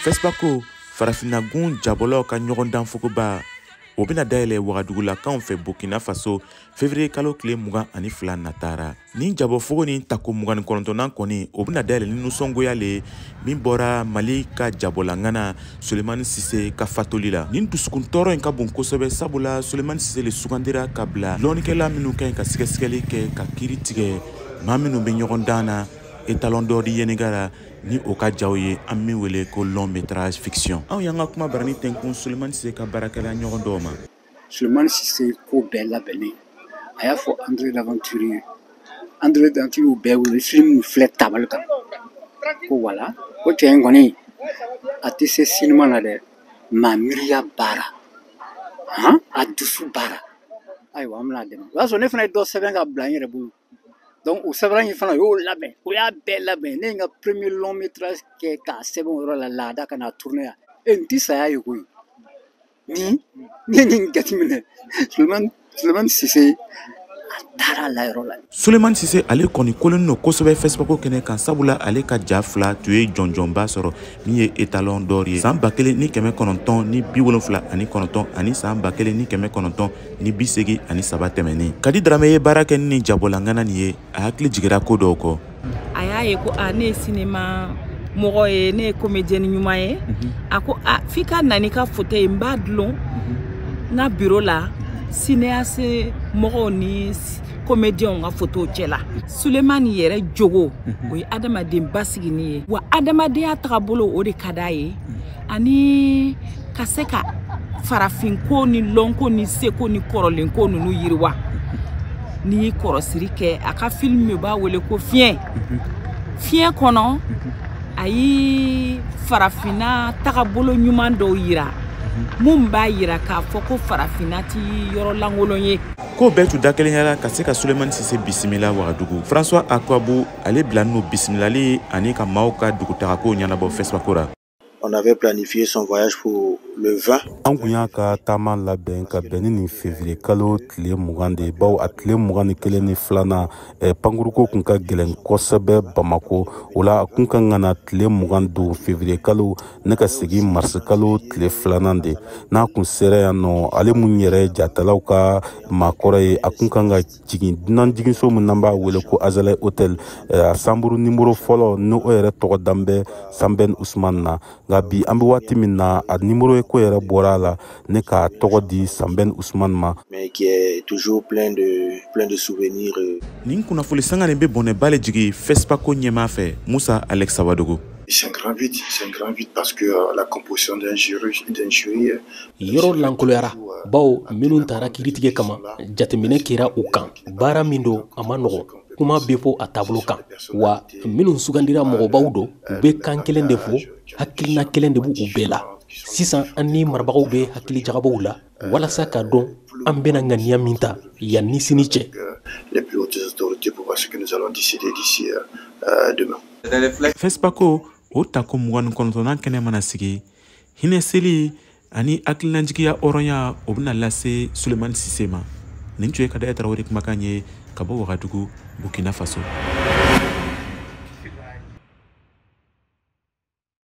FESPACO, farafinnagun jabɔlaw ka ɲɔgɔndan fogoba, o bɛna dayɛlɛ Wagadugulakaw fɛ Burkina Faso février kalo tile 22 natara. Nin jabɔfogo ni tako 29nan kɔni, o bɛna dayɛlɛ ni nisɔngoya le min bɔra Mali ka jabɔlangana Sulemani Sise ka fatoli la. Nin dusukun tɔɔrɔ in ka bon kosɛbɛ, sabula Sulemani Sise le sugandira ka bila lɔnnikɛla minnu ka ɲi ka sɛgɛsɛgɛli kɛ ka kiiri tigɛ maa minnu bɛ ɲɔgɔn dan na étalon d'or di yeniga la, ni o ka jaw ye an min wele ko long métrage fiction. Anw y'an ka kuma barani tɛnkun Sulemani Sise ka baarakɛla ɲɔgɔn dɔw ma. Sulemani Sise ko bɛɛ labɛnnen, a y'a fɔ André Laventurier, André Laventurier y'u bɛɛ wele, film filɛ tabali kan, ko wala ko cɛ in kɔni a tɛ se sinima na dɛ, maa miiriya baara han, a dusu baara. Ayiwa, an bɛna dɛmɛ. O y'a sɔrɔ ne fana ye dɔ sɛbɛn ka bila n yɛrɛ bolo. Donc o sɛbɛn in fana, o y'o labɛn, o y'a bɛɛ labɛn. Ne ye n ka premier long métrage kɛ k'a sɛbɛn o yɔrɔ la, laada ka na tourner yan. E n ti saya ye koyi. Ni ne ye nin jateminɛ, Sulemani Sise a taara la yɔrɔ la. Sulemani Sise ale kɔni kolen don kosɛbɛ FESPACO kɛnɛ kan, sabula ale ka ja fila tun ye jɔnjɔnba sɔrɔ min ye étalon d'or ye san 1979 ani san 1983 tɛmɛnen. Kadi Darame ye baara kɛ ni jabɔlangana nin ye, a hakili jiginra ko dɔw kɔ. A y'a ye ko a ne ye sinema mɔgɔ ye, ne ye comédien ɲuman ye. A ko a f'i ka na n'i ka fauteuil ye, n b'a dulon n ka bureau la, cinéaste mɔgɔw ni comédienw ka photo cɛla. Sulemani yɛrɛ jogo, o ye adamaden basiginin ye, wa adamadenya tagabolo o de ka d'a ye, ani ka se ka farafinko ni lɔnko ni seko ni kɔrɔlenko ninnu yiriwa. N'i ye kɔrɔsiri kɛ a ka film min b'a wele ko Fiɲɛ, Fiɲɛ kɔnɔ a ye farafinna tagabolo ɲuman dɔw yira mun b'a yira k'a fɔ ko farafinna ti yɔrɔ lankolon ye. Ko bɛɛ tun da kelenyara ka se ka Sulemani Sise bisimila Wagadugu. François Akwabu ale bila n'o bisimilali ani ka maaw ka dugutagako ɲɛnabɔ FESPACO la. On avait planifié son voyage pour le 20. An kun y'a ka taama labɛn ka bɛn ni nin février kalo tile 20 de ye, bawo a tile 21 ni filanan, pankuruko kun ka gɛlɛn kosɛbɛ Bamako. O la a kun kan ka na tile 20 don février kalo ne ka segin mars kalo tile filanan de. N'a kun sera yan nɔ, ale mun yɛrɛ ye jatalaw ka maakɔrɔ ye, a kun kan ka jigin dunan jiginso min n'an b'a wele ko Azalai Hotel, a sanburu nimoro fɔlɔ n'o yɛrɛ tɔgɔ dan bɛ Sanbɛn Usman na. Nka bi an bɛ waati min na, a nimoro ko yɛrɛ bɔra a la ne k'a tɔgɔ di Sanbɛn Usman ma. Mais qui est toujours plein de souvenirs. Nin kunnafoni sanga nin bɛ bɔnɛba le jigin FESPACO ɲɛmaa fɛ, Musa Alex Sawadogo. C'est un grand vide, c'est un grand vide parce que la composition d'un jury Yɔrɔ lankoloyara, bawo minnu taara kiiritigɛ kama, jateminɛ kɛra u kan. Baara min don, a ma nɔgɔn, kuma bɛ fɔ a taabolo kan wa. Minnu sugandira, mɔgɔbaw don, u bɛ kan kelen de fɔ, hakilina kelen de b'u u bɛɛ la. Sisan an ni marabagaw bɛ hakili jagabɔw la walasa k'a dɔn an bɛna ŋaniya min ta yan ni sini cɛ. Les plus hautes autorités pour voir ce que nous allons décider d'ici demain. FESPACO o tako 29nan kɛnɛ mana sigi, hinɛ seli ani hakilinajigiya hɔrɔnya o bɛna lase Sulemani Sise ma. Nin tun ye Kadaya Tarawele kumakan ye ka bɔ Wagadugu, Burkina Faso.